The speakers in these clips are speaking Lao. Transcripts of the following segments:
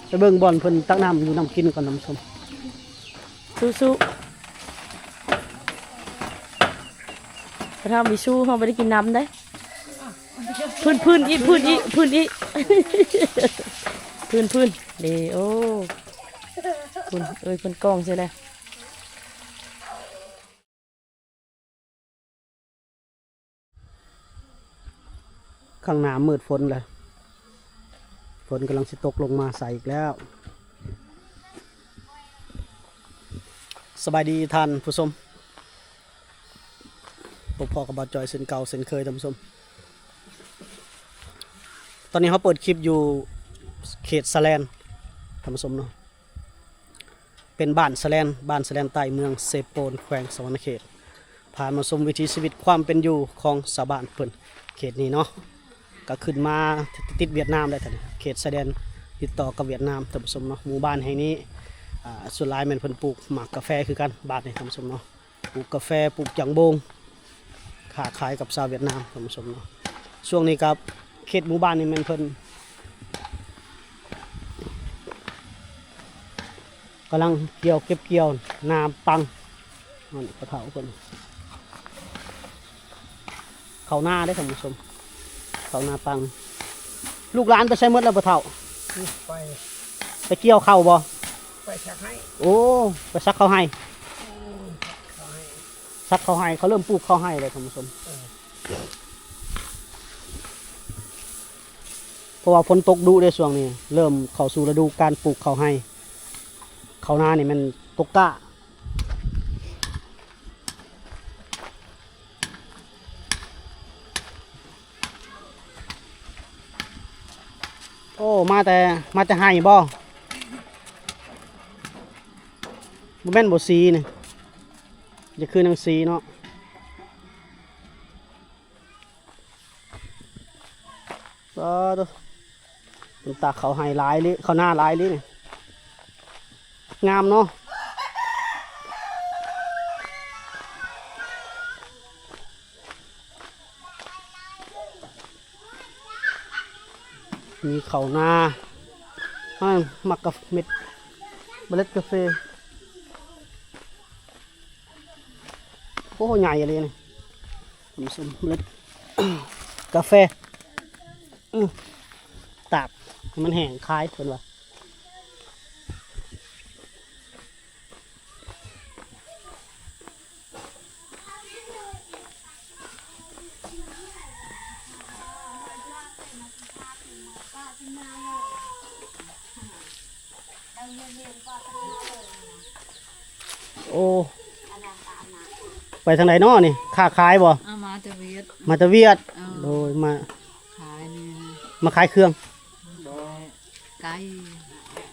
ໄປເບິ່ງບ່ອນເພິ່ນຕັກນ້ຳຢູ່ນ້ຳກິນກ່ອນທ່ານຜູ້ຊົມ. ສູ້ໆ ກະທຳມີສູ້ ເຮົາບໍ່ໄດ້ກິນນ້ຳເດ້. ພື້ນໆ ອີກ ພື້ນອີກ ພື້ນອີກ ພື້ນໆ ເດ້. ໂອ້ ພຸ້ນ ເອີຍ ເພິ່ນກ້ອງໃສ່ແລ້ວ. ຂ້າງໜ້າມືດຝົນແລ້ວ ຝົນກຳລັງຊິຕົກລົງມາໃສ່ອີກແລ້ວ. ສະບາຍດີທ່ານຜູ້ຊົມ ພົບພໍ້ກັບບ່າວຈອຍເຊັ່ນເກົ່າເຊັ່ນເຄີຍທ່ານຜູ້ຊົມ. ຕອນນີ້ເຮົາເປີດຄລິບຢູ່ເຂດສະແລນທ່ານຜູ້ຊົມເນາະ. ເປັນບ້ານສະແລນ ບ້ານສະແລນໃຕ້ ເມືອງເຊໂປນ ແຂວງສະຫວັນນະເຂດ. ພາມາຊົມວິຖີຊີວິດຄວາມເປັນຢູ່ຂອງຊາວບ້ານເພິ່ນເຂດນີ້ເນາະ. ກະຂຶ້ນມາຕິດຫວຽດນາມແລ້ວທ່ານ ເຂດຊາຍແດນຕິດຕໍ່ກັບຫວຽດນາມທ່ານຜູ້ຊົມເນາະ. ໝູ່ບ້ານແຫ່ງນີ້ ອາ ສ່ວນຫຼາຍແມ່ນເພິ່ນປູກໝາກກາແຟຄືກັນ ບ້ານນີ້ທ່ານຜູ້ຊົມເນາະ. ປູກກາແຟ ປູກຈັງໂບງ ຄ້າຂາຍກັບຊາວຫວຽດນາມທ່ານຜູ້ຊົມເນາະ. ຊ່ວງນີ້ກັບເຂດໝູ່ບ້ານນີ້ແມ່ນເພິ່ນກຳລັງກ່ຽວ ເກັບກ່ຽວນາປັງ ນັ້ນພໍ່ເຖົ້າເພິ່ນ ເຂົ້ານາເດ້ທ່ານຜູ້ຊົມ ເຂົ້ານາປັງ. ລູກຫຼານໄປໃສໝົດແລ້ວພໍ່ເຖົ້າ? ໄປ ໄປກ່ຽວເຂົ້າບໍ່? ໄປສັກໄຮ່. ໂອ້ ໄປສັກເຂົ້າໄຮ່. ສັກເຂົ້າໄຮ່ ເຂົາເລີ່ມປູກເຂົ້າໄຮ່ແລ້ວທ່ານຜູ້ຊົມ. ເອີ ເພາະວ່າຝົນຕົກດຸເດ້ຊ່ວງນີ້ ເລີ່ມເຂົ້າສູ່ລະດູການປູກເຂົ້າໄຮ່ ເຂົ້ານານີ້ແມ່ນຕົກກ້າ. ໂອ້ ມາແຕ່ ມາແຕ່ໄຮ່ບໍ່? ບໍ່ແມ່ນບໍ່ ສີນີ້ ຢາກຄືນາງສີເນາະ. ປາດໂທ້ ເພິ່ນຕາກເຂົ້າໄຮ່ຫຼາຍເລີ ເຂົ້ານາຫຼາຍເລີນີ້ ງາມເນາະ. ມີເຂົ້ານາ ອາ ໝາກກາ ເມັດ ເມລັດກາເຟ. ໂອ້ ໃຫຍ່ອີ່ຫຼີນີ້ ເມລັດກາເຟ. ອື ຕາກໃຫ້ມັນແຫ້ງຂາຍເພິ່ນວ່າ. ໂອ້ ໄປທາງໃດເນາະນີ້? ຄ້າຂາຍບໍ່? ເອົາມາແຕ່ຫວຽດ. ມາແຕ່ຫວຽດ. ເອີ ໂດຍ ມາຂາຍນີ້ ມາຂາຍເຄື່ອງ. ໄກ່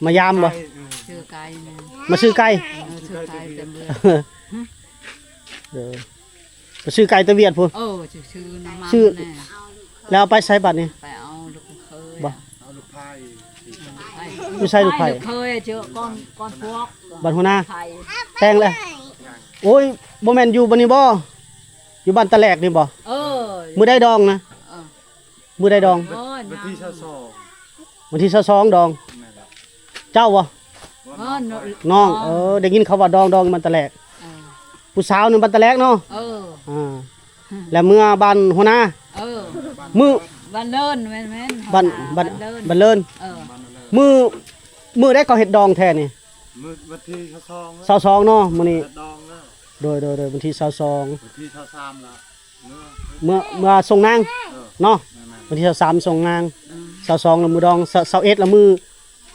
ມາຢາມບໍ່? ຊື້ໄກ່ນີ້ ມາຊື້ໄກ່. ເອີ ຊື້ໄກ່ແຕ່ເມືອງ. ເອີ ໄປຊື້ໄກ່ແຕ່ຫວຽດພຸ້ນ. ເອີ ຊື້ນ້ຳມັນ ຊື້ ແລ້ວເອົາໄປໃສບັດນີ້? ໄປເອົາລູກເຂີຍບໍ່? ເອົາລູກໃພ້. ຢູ່ໃສລູກໃພ້? ລູກເຂີຍ ເຈີກ່ອນ ກ່ອນພວກ ບ້ານຫົວໜ້າ ແຕ່ງແລ້ວ. ໂອ້ຍ ບໍ່ແມ່ນຢູ່ບ່ອນນີ້ບໍ່? ຢູ່ບ້ານຕາແຫຼກນີ້ບໍ່? ເອີ ມື້ໃດດອງນະ? ເອີ ມື້ໃດດອງ? ວັນທີຊາວສອງ. ວັນທີຊາວສອງດອງ. ແມ່ນແລ້ວ. ເຈົ້າບໍ່? ນ້ອງ. ເອີ ໄດ້ຍິນເຂົາວ່າດອງ ດອງຢູ່ບ້ານຕາແຫຼກ. ເອີ ຜູ້ສາວນັ້ນບ້ານຕາແຫຼກເນາະ. ເອີ ອ່າ ແລ້ວເມືອບ້ານຫົວໜ້າ. ເອີ ມື້ ບ້ານເລີນ. ແມ່ນໆ ບ້ານ ບ້ານ ບ້ານເລີນ. ເອີ ມື້ ມື້ໃດເຂົາເຮັດດອງແທ້ນີ້? ມື້ວັນທີຊາວສອງ. ຊາວສອງເນາະ ມື້ນີ້ດອງ. ໂດຍ ໂດຍ ໂດຍ ວັນທີຊາວສອງ. ວັນທີຊາວສາມລະ ເມືອ ເມືອສົ່ງນາງ. ເອີ ເນາະ ແມ່ນໆ ວັນທີຊາວສາມສົ່ງນາງ. ອືມ ຊາວສອງລະມື້ດອງ. ຊາວເອັດລະມື້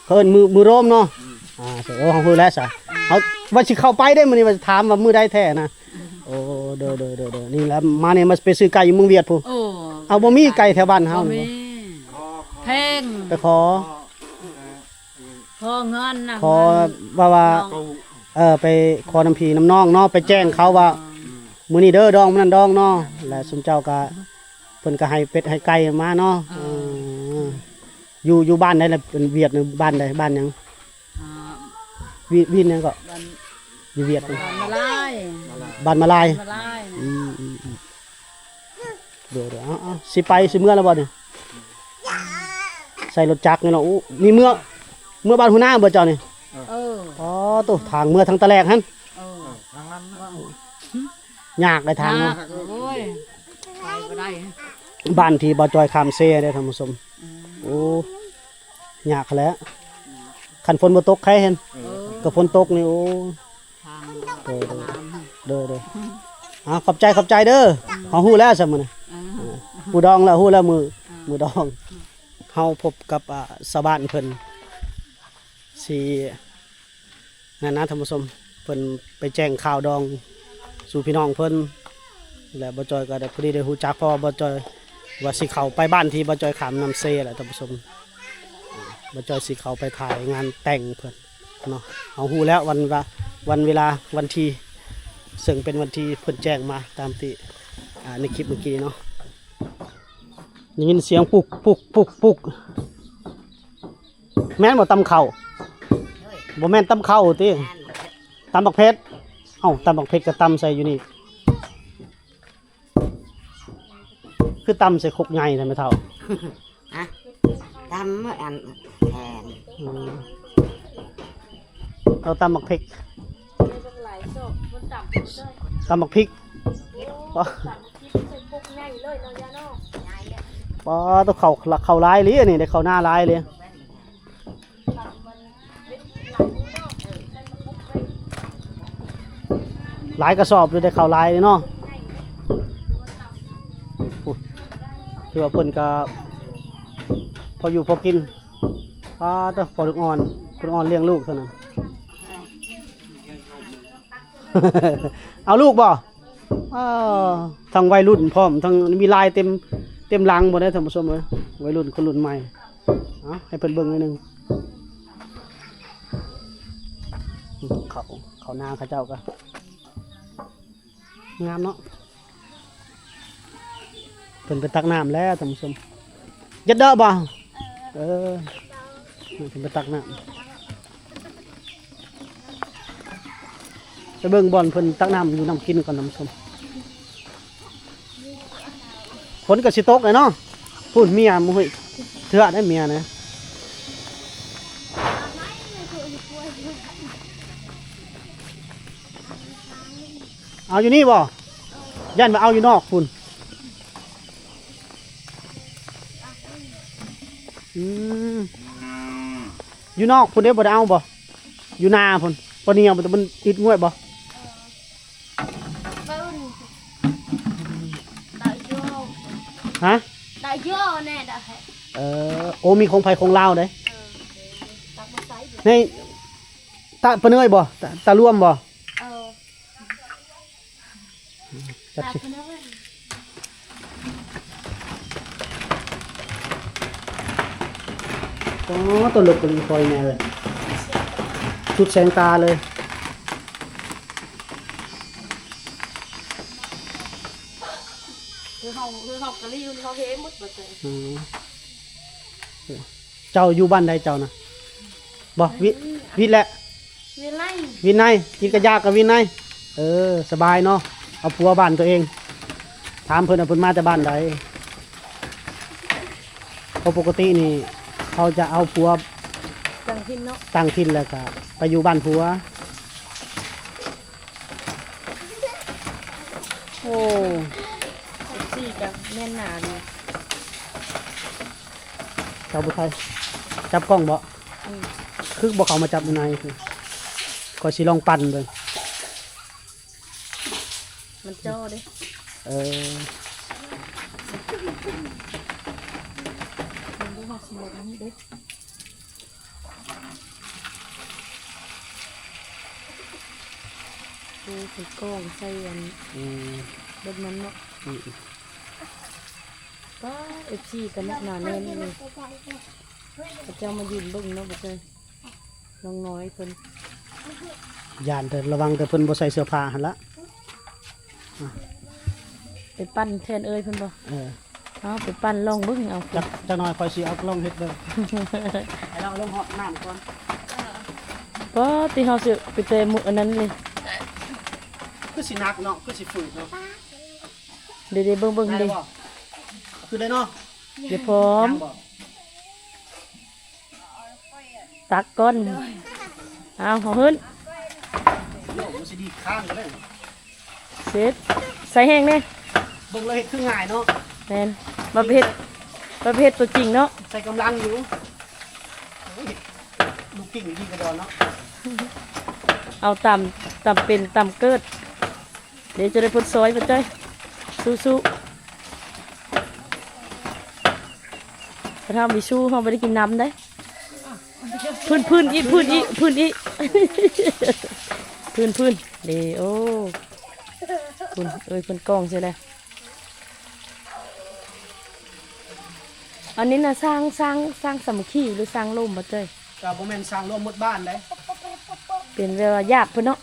ເຂົາເອີ້ນມື້ ມື້ໂຣມເນາະ. ອືມ ອ່າ ໂອ້ ເຮົາຮູ້ແລ້ວຊະ. ເຮົາວ່າຊິເຂົ້າໄປເດ້ ມື້ນີ້ວ່າຊິຖາມວ່າມື້ໃດແທ້ນະ. ໂອ້ ໂດຍ ໂດຍ ໂດຍ ໂດຍ ນີ້ລະ ມານີ້ມາໄປຊື້ໄກ່ຢູ່ເມືອງຫວຽດພຸ້ນ. ໂອ້ ເອົາ ບໍ່ມີໄກ່ແຖວບ້ານເຮົານີ້. ບໍ່ມີ ແພງ ໄປຂໍ ຂໍເງິນນະ ຂໍວ່າ ວ່າ ເອີ ໄປຂໍນຳພີ່ນຳນ້ອງເນາະ ໄປແຈ້ງເຂົາວ່າ ອືມ ມື້ນີ້ເດີດອງ ມື້ນັ້ນດອງເນາະ. ແລ້ວຊຸມເຈົ້າກະ ເພິ່ນກະໃຫ້ເປັດໃຫ້ໄກ່ມາເນາະ. ເອີ ເອີ ຢູ່ ຢູ່ບ້ານໃດລະ? ເປັນຫວຽດ ບ້ານໃດ? ບ້ານຫຍັງ? ອ່າ ວິນ ວິນຫຍັງເກາະ? ບ້ານ ຢູ່ຫວຽດ ບ້ານມະລາຍ. ບ້ານມະລາຍ. ມະລາຍນະ. ອືມ ອືມ ອືມ ໂດຍ ໂດຍ. ເອົາ ເອົາ ຊິໄປ ຊິເມືອແລ້ວບໍ່ນີ້? ໃສ່ລົດຈັກນີ້ເນາະ. ໂອ້ ນີ້ເມືອ ເມືອບ້ານຫົວໜ້າບໍ່ເຈົ້ານີ້? ເອີ ອໍ ໂຕ ທາງເມືອທາງຕະແຫຼກຫັ້ນ. ເອີ ທາງນັ້ນນະ ຍາກເດ້ທາງເນາະ. ໂອ້ຍ ໄປບໍ່ໄດ້ ບ້ານທີ່ບ່າວຈອຍຂ້າມເຊເດ້ທ່ານຜູ້ຊົມ. ອືມ ໂອ້ ຍາກແຫຼະ ຄັນຝົນບໍ່ຕົກໃຄຫັ້ນ. ເອີ ກໍຝົນຕົກນີ້ ໂອ້ ທາງ ໂດຍ ໂດຍ ໂດຍ ໂດຍ. ອ່າ ຂອບໃຈ ຂອບໃຈເດີ. ເຮົາຮູ້ແລ້ວຊະມື້ນີ້ ເອີ ຜູ້ດອງແລ້ວ ຮູ້ແລ້ວມື້ ເອີ ມື້ດອງ. ເຮົາພົບກັບ ອ່າ ຊາວບ້ານເພິ່ນ ຊິ ນັ້ນນະທ່ານຜູ້ຊົມ ເພິ່ນໄປແຈ້ງຂ່າວດອງສູ່ພີ່ນ້ອງເພິ່ນ ແລ້ວບ່າວຈອຍກໍໄດ້ ພໍດີໄດ້ຮູ້ຈັກ ເພາະວ່າບ່າວຈອຍວ່າຊິເຂົ້າໄປບ້ານທີ່ບ່າວຈອຍຂ້າມນ້ຳເຊແຫຼະທ່ານຜູ້ຊົມ. ບ່າວຈອຍຊິເຂົ້າໄປຖ່າຍງານແຕ່ງເພິ່ນເນາະ. ເຮົາຮູ້ແລ້ວວັນວ່າ ວັນເວລາ ວັນທີ ເຊິ່ງເປັນວັນທີ່ເພິ່ນແຈ້ງມາຕາມທີ່ ອ່າ ໃນຄລິບເມື່ອກີ້ເນາະ. ໄດ້ຍິນສຽງປຸກ ປຸກ ປຸກ ປຸກ. ແມ່ນບໍ່ ຕຳເຂົ້າ? ບໍ່ແມ່ນຕຳເຂົ້າຕິ? ຕຳບັກເຜັດ. ເອົ້າ ຕຳບັກເຜັດກໍຕຳໃສ່ຢູ່ນີ້ ຄືຕຳໃສ່ຄົກໃຫຍ່ແທ້ແມ່ເຖົ້າ? ຮະ? ຕຳອັນແທນ ອືມ ເອົາຕຳບັກເຜັດ ຕຳບັກພິກ. ປາ ປາ ໂຕ ເຂົ້າ ເຂົ້າຫຼາຍອີ່ຫຼີ ອັນນີ້ໄດ້ເຂົ້ານາຫຼາຍເລີຍ ຫຼາຍກະສອບຢູ່ ໄດ້ເຂົ້າຫຼາຍເລີຍເນາະ. ໂອ້ ຖືວ່າເພິ່ນກະພໍຢູ່ພໍກິນ. ປາ ເອີ ພໍ່ລູກອ່ອນ ຄົນອ່ອນລ້ຽງລູກເທົ່ານັ້ນ. ເອົາລູກບໍ່? ເອີ ທັງໄວລຸ້ນພ້ອມ ທັງມີລາຍເຕັມ ເຕັມຫຼັງໝົດເດ້ທ່ານຜູ້ຊົມເອີຍ ໄວລຸ້ນຄົນລຸ້ນໃໝ່. ເອົາໃຫ້ເພິ່ນເບິ່ງໜ້ອຍໜຶ່ງ ເຂົ້າ ເຂົ້ານາເຂົາເຈົ້າກະ ງາມເນາະ. ເພິ່ນໄປຕັກນ້ຳແລ້ວທ່ານຜູ້ຊົມ. ຢາກເດີບໍ່? ເອີ ເພິ່ນໄປຕັກນ້ຳ. ໄປເບິ່ງບ່ອນເພິ່ນຕັກນ້ຳຢູ່ນ້ຳກິນກ່ອນທ່ານຜູ້ຊົມ. ຝົນກໍຊິຕົກແລ້ວເນາະ. ພຸ້ນເມຍ ໂອ້ຍ ເຖື່ອໄດ໋ເມຍນະ. ເອົາຢູ່ນີ້ບໍ່? ຢ້ານວ່າເອົາຢູ່ນອກພຸ້ນ. ອືມ ຢູ່ນອກພຸ້ນເດ້ ບໍ່ໄດ້ເອົາບໍ່? ຢູ່ນາພຸ້ນ ບໍ່ໜຽວບໍ່? ມັນອິດງວຍບໍ່? ຮະ? ເອີ ມີຂອງໃຜຂອງລາວເດ້. ໃນຕາປາເນີຍບໍ່? ຕາ ຕາລວມບໍ່? ເອີ ຈັດຊິ ອໍ ຕົວເລິກກະລີພອຍແມ່ເອີຍ ສຸດແສງຕາເລີຍ. ຄືເຮົາ ຄືເຮົາກະລີຢູ່ນີ້ ເຮົາເຮໝົດ ບໍ່ເຕີ. ອືມ ເຈົ້າຢູ່ບ້ານໃດເຈົ້ານະ? ບໍ່ ວິ ວິແລະ ວິໄລ ວິໄນ ກິນກະຢາກະວິໄນ. ເອີ ສະບາຍເນາະ ເອົາຜົວບ້ານຕົວເອງ. ຖາມເພິ່ນວ່າເພິ່ນມາແຕ່ບ້ານໃດ ເພາະປົກກະຕິນີ້ເຂົາຈະເອົາຜົວຕ່າງຖິ່ນເນາະ ຕ່າງຖິ່ນແລ້ວກະໄປຢູ່ບ້ານຜົວ. ໂອ້ ເອັຟຊີກະແໜ້ນໜາດີ. ສາວຜູ້ໄທ ຈັບກ້ອງບໍ່? ອືມ ຄືບໍ່ເຂົ້າມາຈັບຢູ່ໃນ ຂ້ອຍຊິລອງປັ່ນເບິ່ງ ມັນຈໍ້ເດ້. ເອີ ມັນບໍ່ຮອດຊິໝົດອັນນີ້ເດ້. ໂອ້ ເພິ່ນກ້ອງໃສ່ອັນ ອືມ ເບັດມັນເນາະ. ອືມ ປ້າ ເອັຟຊີກະໜາແໜ້ນເລີຍ ເຂົາເຈົ້າມາຢືນເບິ່ງເນາະ ບໍ່ເຄີຍ ນ້ອງນ້ອຍເພິ່ນ ຢ້ານແຕ່ ລະວັງແຕ່ເພິ່ນບໍ່ໃສ່ເສື້ອຜ້າຫັ້ນລະ. ໄປປັ່ນແທນເອີຍເພິ່ນບໍ່? ເອີ ເອົາໄປປັ່ນລອງເບິ່ງເອົາ. ຈັກ ຈັກໜ້ອຍຂ້ອຍຊິເອົາລອງເຮັດເບິ່ງ ໃຫ້ລາວລົງຮອດນ້ຳກ່ອນ. ບໍ່ ຕິເຮົາຊິໄປແຕະໝູ່ອັນນັ້ນເລີຍ ຄືຊິໜັກເນາະ ຄືຊິຝືດເນາະ. ເດ ເດ ເບິ່ງ ເບິ່ງເດ ຄືໄດ້ເນາະ. ຢ່າພ້ອມ ຍັງບໍ່? ຕັກກ່ອນ ເອົາ ເອົາຂຶ້ນ ໂອ້ ມັນຊິດີດຂ້າງກໍໄດ້ ເສັດ ໃສ່ແຮງແດ່ ເບິ່ງແລ້ວເຮັດຄືງ່າຍເນາະ ແມ່ນ ມາໄປເຮັດ ມາໄປເຮັດຕົວຈິງເນາະ ໃສ່ກຳລັງຢູ່ ໂອ້ຍ ລູກກິ່ງດີກະດອນເນາະ ເອົາຕາມ ຕາມເປັນຕາມເກີດ ເດ ຈະໄດ້ພົດຊອຍ ປ້າຈ້ອຍ ສູ້ໆ ຄັນເຮົາບໍ່ສູ້ ເຮົາບໍ່ໄດ້ກິນນ້ຳເດ້. ພື້ນ ພື້ນອີກ ພື້ນອີກ ພື້ນອີກ ພື້ນ ພື້ນ ເດ ໂອ້ ພຸ້ນ ເອີຍ ເພິ່ນກ້ອງໃສ່ແລ້ວ ອັນນີ້ນະ ສ້າງ ສ້າງ ສ້າງສາມັກຄີ ຫຼືສ້າງໂລມ ປ້າຈ້ອຍ? ກະບໍ່ແມ່ນສ້າງໂລມໝົດບ້ານເດ້ ເປັນແບບວ່າຍາດເພິ່ນເນາະ.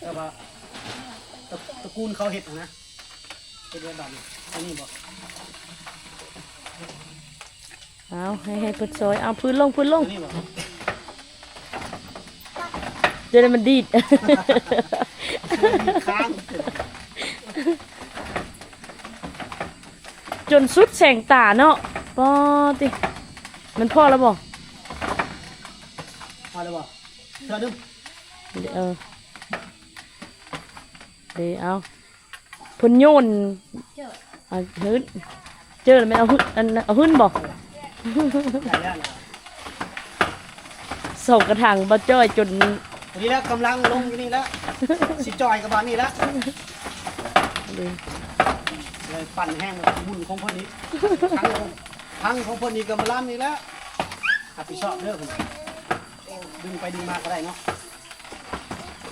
ແຕ່ວ່າຕະ ຕະກູນເຂົາເຮັດຫັ້ນນະ ເຮັດແບບນັ້ນ ອັນນີ້ບໍ່ ເອົາ ໃຫ້ ໃຫ້ເພິ່ນຊອຍ ເອົາ ພື້ນລົງ ພື້ນລົງ ອັນນີ້ບໍ່ ຈະໄດ້ມັນດີດ ດີດຂ້າງ ຈົນສຸດແສງຕາເນາະ ປໍຕິ ມັນພໍແລ້ວບໍ່ ພໍແລ້ວບໍ່? ເທື່ອໜຶ່ງ ເອີ ເດ ເອົາ ເພິ່ນໂຍນ ເຈີ ເອົາ ຫືນ ເຈີແມ່ນເອົາຫືນ ອັນ ເອົາຫືນບໍ່? ໄດ້ແລ້ວນະ ສອງກະຖາງບໍ່ຈ່ອຍຈົນ ນີ້ແຫຼະ ກຳລັງລົງຢູ່ນີ້ແຫຼະ ຊິຈ່ອຍກະບາດນີ້ແຫຼະ ເດ ເລີຍປັ່ນແຮງ ບຸນຂອງເພິ່ນນີ້ ທັງ ທັງຂອງເພິ່ນນີ້ກະມາລຳນີ້ແຫຼະ ຮັບຜິດຊອບເດີ ດຶງໄປດຶງມາກະໄດ້ເນາະ.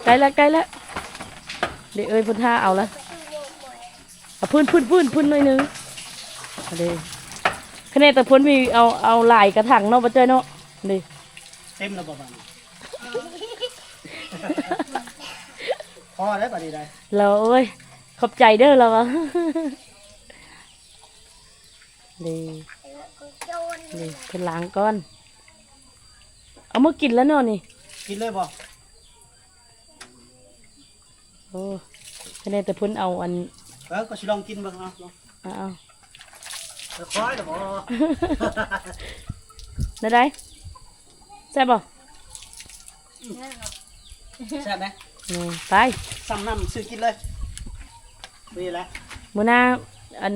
ໃກ້ລະ ໃກ້ລະ ເດ ເອີຍ ເພິ່ນຖ້າເອົາລະ ເອົາ ພື້ນ ພື້ນ ພື້ນ ພື້ນໜ້ອຍໜຶ່ງ ເດ ຄະແນນຕາພົນມີເອົາ ເອົາຫຼາຍກະຖັງເນາະ ປ້າຈ້ອຍເນາະ ເດ ເຕັມລະບໍ່ບາດນີ້ ພໍແລ້ວບາດນີ້ໄດ໋ ລາວ ໂອ້ຍ ຂອບໃຈເດີລາວວ່າ ເດ ເດ ເພິ່ນລ້າງກ່ອນ ເອົາມາກິນແລ້ວເນາະນີ້ ກິນເລີຍບໍ່? ໂອ້ ຄະແນນຕາພົນເອົາອັນ ເອີ ກະຊິລອງກິນເບິ່ງ ເອົາ ເອົາ ເອົາ ຄ່ອຍໆ ລະບໍ່ ແນວໃດ? ແຊບບໍ່? ແຊບເດ້ ອືມ ໄປ ສ່ຳນ້ຳຊື້ກິນເລີຍ ນີ້ແຫຼະ ມື້ໜ້າ ອັນ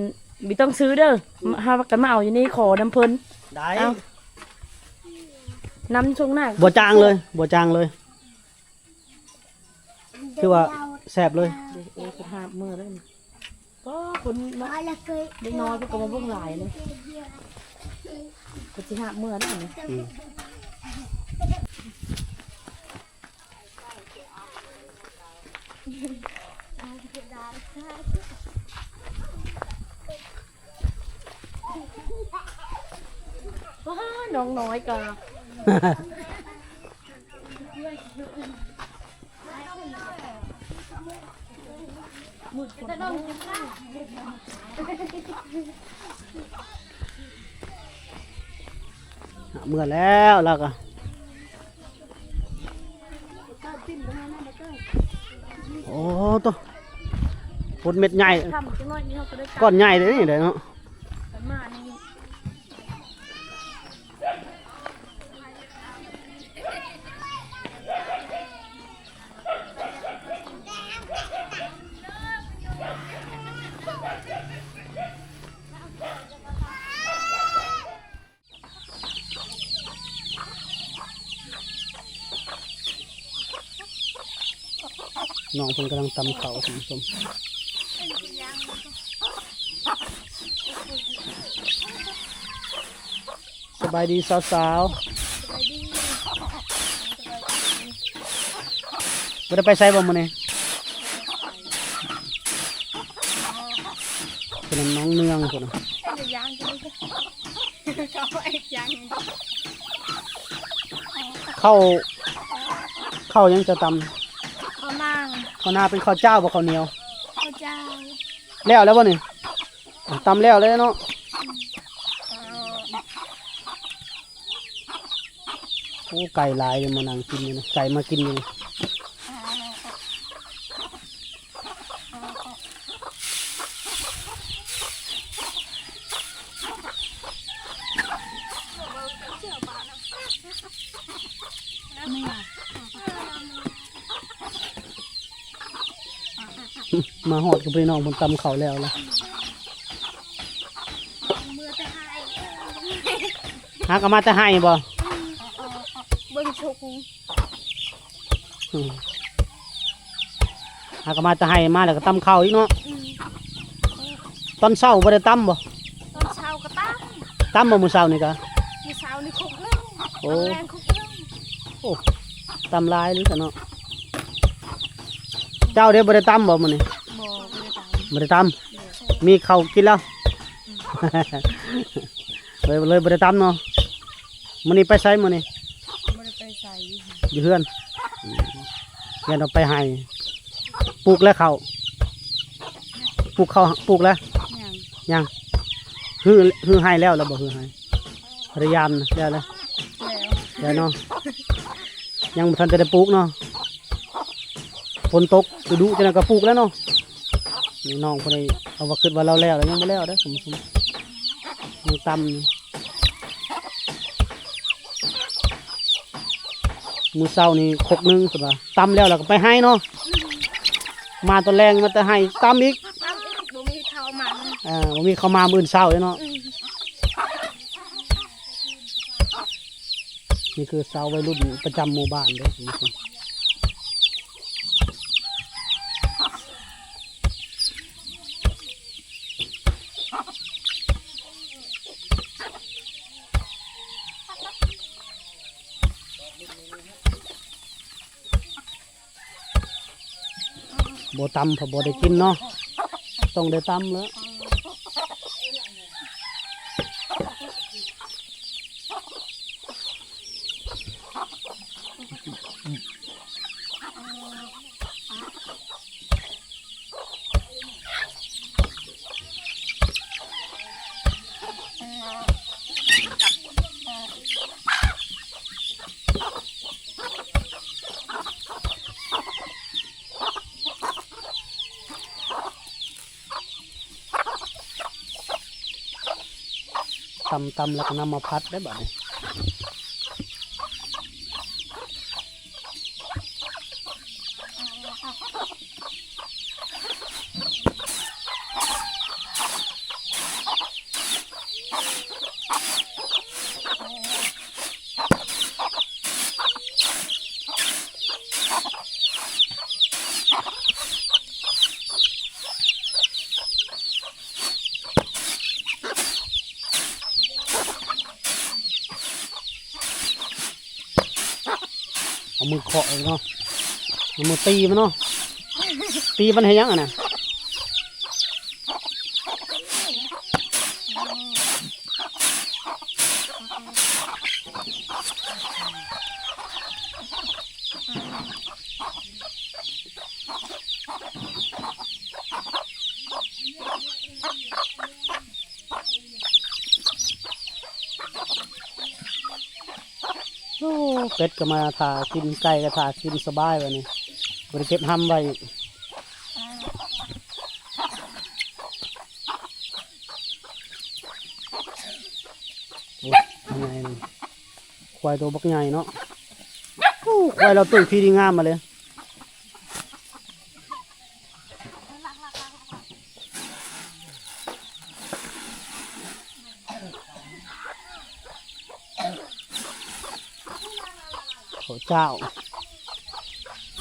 ບໍ່ຕ້ອງຊື້ເດີ ອືມ ເຮົາກັນມາເອົາຢູ່ນີ້ ຂໍນຳເພິ່ນ ໄດ້ ເອົາ ນ້ຳຊົງໜ້າ ບໍ່ຈາງເລີຍ ບໍ່ຈາງເລີຍ ຄືວ່າແຊບເລີຍ ເອີ ເພິ່ນຫາບເມືອແລ້ວນີ້ ກໍຄົນເນາະ ເດັກນ້ອຍເພິ່ນກະມາເບິ່ງຫຼາຍເລີຍ ເພິ່ນຊິຫາບເມືອແລ້ວນີ້ ອືມ ວ້າ ນ້ອງນ້ອຍກະ ເມືອແລ້ວລາວກະ ໂອ້ໂຕ ພົດເມັດໃຫຍ່ ກ້ອນໃຫຍ່ເດ້ນີ້ເນາະ. ນ້ອງເພິ່ນກຳລັງຕຳເຂົ້າ ທ່ານຜູ້ຊົມ. ສະບາຍດີສາວໆ ສະບາຍດີ ບໍ່ໄດ້ໄປໃສບໍ່ມື້ນີ້? ເພິ່ນນ້ອງເນືອງພຸ້ນນະ ເຂົ້າ ເຂົ້າຫຍັງເຈົ້າຕຳ? ເຂົ້ານາ ເຂົ້ານາເປັນເຂົ້າຈ້າວບໍ່ ເຂົ້າໜຽວ? ເຂົ້າຈ້າວ ແລ້ວແລ້ວບໍ່ນີ້? ຕຳແລ້ວແລ້ວເນາະ. ໂອ້ ໄກ່ຫຼາຍເດ້ ມານັ່ງກິນຢູ່ນີ້ ໄກ່ມາກິນຢູ່ນີ້. ເ ມາຮອດກໍໄປ ນ້ອງເພິ່ນຕຳເຂົ້າແລ້ວລະ. ເມືອແຕ່ໄຮ່ ຫາກໍມາແຕ່ໄຮ່ບໍ່? ເບິ່ງຊຸກ ອືມ ຫາກໍມາແຕ່ໄຮ່ ມາແລ້ວກໍຕຳເຂົ້າອີກເນາະ. ອືມ ຕອນເຊົ້າບໍ່ໄດ້ຕຳບໍ່? ຕອນເຊົ້າກໍຕຳ. ຕຳບໍ່ມື້ເຊົ້ານີ້ກະ? ມື້ເຊົ້ານີ້ຄຸກໜຶ່ງ. ໂອ້ ຕອນແລງຄຸກໜຶ່ງ. ໂອ້ ຕຳຫຼາຍເລີຍຊະເນາະ. ເຈົ້າເດ້ ບໍ່ໄດ້ຕຳບໍ່ມື້ນີ້? ບໍ່ ບໍ່ໄດ້ຕຳ. ບໍ່ໄດ້ຕຳ ໂດຍ ມີເຂົ້າກິນແລ້ວ. ອືມ ເລີຍ ເລີຍບໍ່ໄດ້ຕຳເນາະ. ມື້ນີ້ໄປໃສມື້ນີ້? ບໍ່ໄດ້ໄປໃສ ຢູ່ເຮືອນ. ອືມ ຢ້ານວ່າໄປໄຮ່. ປູກແລ້ວເຂົ້າ? ປູກເຂົ້າ ປູກແລ້ວ? ຍັງ ຍັງ. ຮື້ ຮື້ໄຮ່ແລ້ວ ແລ້ວບໍ່? ຮື້ໄຮ່ ພະຍາຍາມນະ ແລ້ວ ແລ້ວ ແລ້ວເນາະ. ຍັງບໍ່ທັນຈະໄດ້ປູກເນາະ. ຝົນຕົກລະດູຈັ່ງໃດກໍປູກແລ້ວເນາະ. ນີ້ນ້ອງເພິ່ນນີ້ ເອົາວ່າ ຄິດວ່າລາວແລ້ວ ແລ້ວຍັງບໍ່ແລ້ວເດີທ່ານຜູ້ຊົມ. ຍັງຕຳ ມື້ເຊົ້ານີ້ຄົກໜຶ່ງເພິ່ນວ່າ ຕຳແລ້ວ ແລ້ວກໍໄປໄຮ່ເນາະ. ມາຕອນແລງມາແຕ່ໄຮ່ ຕຳອີກ ຕຳອີກ. ບໍ່ມີເຂົ້າມາ ເອີ ບໍ່ມີເຂົ້າມາມື້ອື່ນເຊົ້າເດ້ເນາະ. ອືມ ນີ້ຄືຊາວໄວລຸ້ນປະຈຳໝູ່ບ້ານເດີທ່ານຜູ້ຊົມ. ບໍ່ຕຳ ເພາະບໍ່ໄດ້ກິນເນາະ ຕ້ອງໄດ້ຕຳແລ້ວ. ຕຳໆ ແລ້ວກໍນຳມາຜັດໄດ້ບາດນີ້. ເອົາມືເຄາະເອງເນາະ ເອົາມືຕີມັນເນາະ. ຕີມັນເຮັດຫຍັງຫັ້ນນະ? ໂອ້ ເປັດກໍມາຖ້າກິນ ໄກ່ກໍຖ້າກິນ ສະບາຍບາດນີ້ ບໍ່ໄດ້ເກັບຮຳໄວ້. ໂອ້ຍ ຄວາຍໂຕບັກໃຫຍ່ເນາະ. ໂອ້ ຄວາຍລາວຕຸ້ຍພີດີງາມມາເລີຍ. ເຂົ້າເຈົ້າ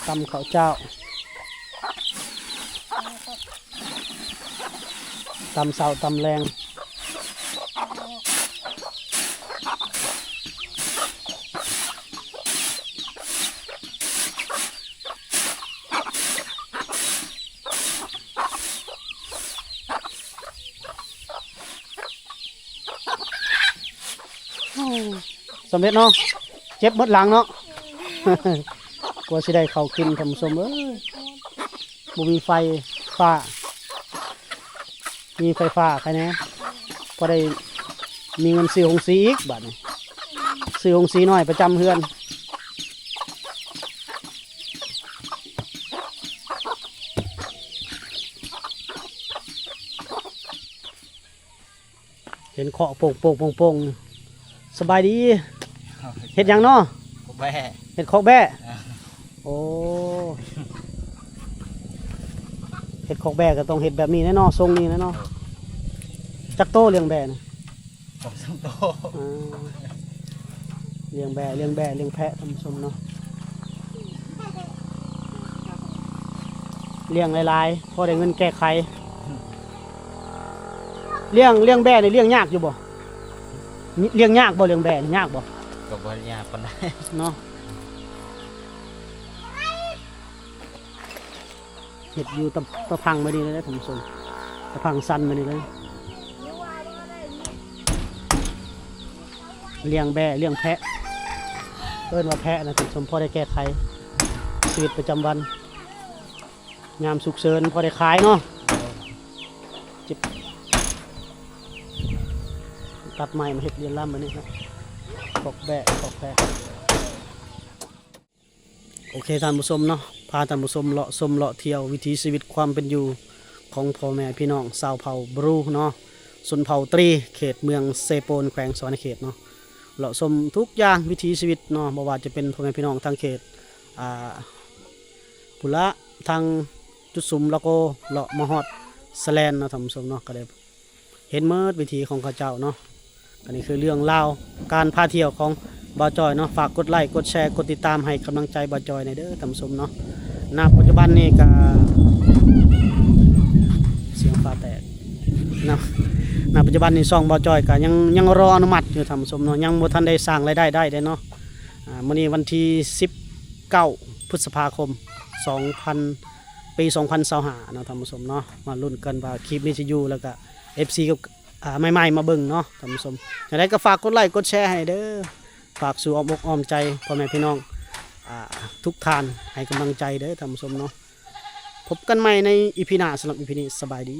ຕຳເຂົ້າເຈົ້າ ຕຳເຊົ້າຕຳແລງ. ໂອ້ ສຳເລັດເນາະ ເຈັບໝົດຫຼັງເນາະ ກວ່າຊິໄດ້ເຂົ້າກິນ ທ່ານຜູ້ຊົມເອີຍ ບໍ່ມີໄຟຟ້າ ມີໄຟຟ້າໃຄແດ່ ພໍໄດ້ມີເງິນຊື້ໂຮງສີອີກບາດນີ້ ຊື້ໂຮງສີນ້ອຍປະຈຳເຮືອນ. ເຫັນເຄາະໂປ່ງໆ ສະບາຍດີ ເຮັດຫຍັງເນາະ? ເຮັດຄອກແບ້ ເຮັດຄອກແບ້ ເອີ ໂອ້ ເ ເຮັດຄອກແບ້ກໍຕ້ອງເຮັດແບບນີ້ແຫຼະເນາະ ຊົງນີ້ແຫຼະເນາະ. ຈັກໂຕລ້ຽງແບ້ນະ? ສອງສາມໂຕ. ອ່າ ລ້ຽງແບ້ ລ້ຽງແບ້ ລ້ຽງແພະ ທ່ານຜູ້ຊົມເນາະ. ລ້ຽງຫຼາຍໆ ພໍໄດ້ເງິນແກ້ໄຂ. ລ້ຽງ ລ້ຽງແບ້ນີ້ລ້ຽງຍາກຢູ່ບໍ່? ລ້ຽງຍາກບໍ່? ລ້ຽງແບ້ນີ້ຍາກບໍ່? ກໍບໍ່ຍາກປານໃດເນາະ. ເຮັດຢູ່ຕະ ຕະພັງແບບນີ້ເລີຍ ທ່ານຜູ້ຊົມ ຕະພັງຊັນແບບນີ້ເລີຍ. ລ້ຽງແບ້ ລ້ຽງແພະ ເອີ້ນວ່າແພະນະ ທ່ານຜູ້ຊົມ ພໍໄດ້ແກ້ໄຂຊີວິດປະຈຳວັນ ຍາມສຸກເສີນພໍໄດ້ຂາຍເນາະ. ເຈັບ ຕັດໄມ້ມາເຮັດລຽນລຳແບບນີ້ເນາະ ຄອກແບ້ ຄອກແພະ. ໂອເຄ ທ່ານຜູ້ຊົມເນາະ ພາທ່ານຜູ້ຊົມເລາະຊົມເລາະທ່ຽວວິຖີຊີວິດຄວາມເປັນຢູ່ຂອງພໍ່ແມ່ພີ່ນ້ອງຊາວເຜົ່າບຣູເນາະ ຊົນເຜົ່າຕຣີ ເຂດເມືອງເຊໂປນ ແຂວງສະຫວັນນະເຂດເນາະ. ເລາະຊົມທຸກຢ່າງວິຖີຊີວິດເນາະ ບໍ່ວ່າຈະເປັນພໍ່ແມ່ພີ່ນ້ອງທາງເຂດ ອ່າ ພຸ້ນລະ ທາງຈຸດສຸມລາໂກ ເລາະມາຮອດສະແລນເນາະ ທ່ານຜູ້ຊົມເນາະ ກໍໄດ້ ເຫັນໝົດວິຖີຂອງເຂົາເຈົ້າເນາະ. ອັນນີ້ຄືເລື່ອງລາວການພາທ່ຽວຂອງບ່າວຈອຍເນາະ. ຝາກກົດໄລ ກົດແຊ ກົດຕິດຕາມໃຫ້ກຳລັງໃຈບ່າວຈອຍແດ່ເດີທ່ານຜູ້ຊົມເນາະ. ນະປັດຈຸບັນນີ້ກະ ສຽງຟ້າແຕກນະ. ນະປັດຈຸບັນນີ້ຊ່ອງບ່າວຈອຍກະຍັງ ຍັງລໍອະນຸມັດຢູ່ທ່ານຜູ້ຊົມເນາະ ຍັງບໍ່ທັນໄດ້ສ້າງລາຍໄດ້ໄດ້ເດ້ເນາະ. ອ່າ ມື້ນີ້ວັນທີສິບເກົ້າ ພຶດສະພາຄົມ ສອງພັນ ປີສອງພັນຊາວຫ້າເນາະທ່ານຜູ້ຊົມເນາະ. ມາລຸ້ນກັນວ່າຄລິບນີ້ຊິຢູ່ ແລ້ວກະ ເອັຟຊີ ກັບ ອ່າ ໃໝ່ໆ ມາເບິ່ງເນາະທ່ານຜູ້ຊົມ. ຈັ່ງໃດກໍຝາກກົດໄລກົດແຊໃຫ້ເດີ. ຝາກສູ່ອ້ອມອົກອ້ອມໃຈພໍ່ແມ່ພີ່ນ້ອງ ອ່າ ທຸກທ່ານໃຫ້ກຳລັງໃຈເດີທ່ານຜູ້ຊົມເນາະ. ພົບກັນໃໝ່ໃນອີພີໜ້າ. ສຳລັບອີພີນີ້ ສະບາຍດີ.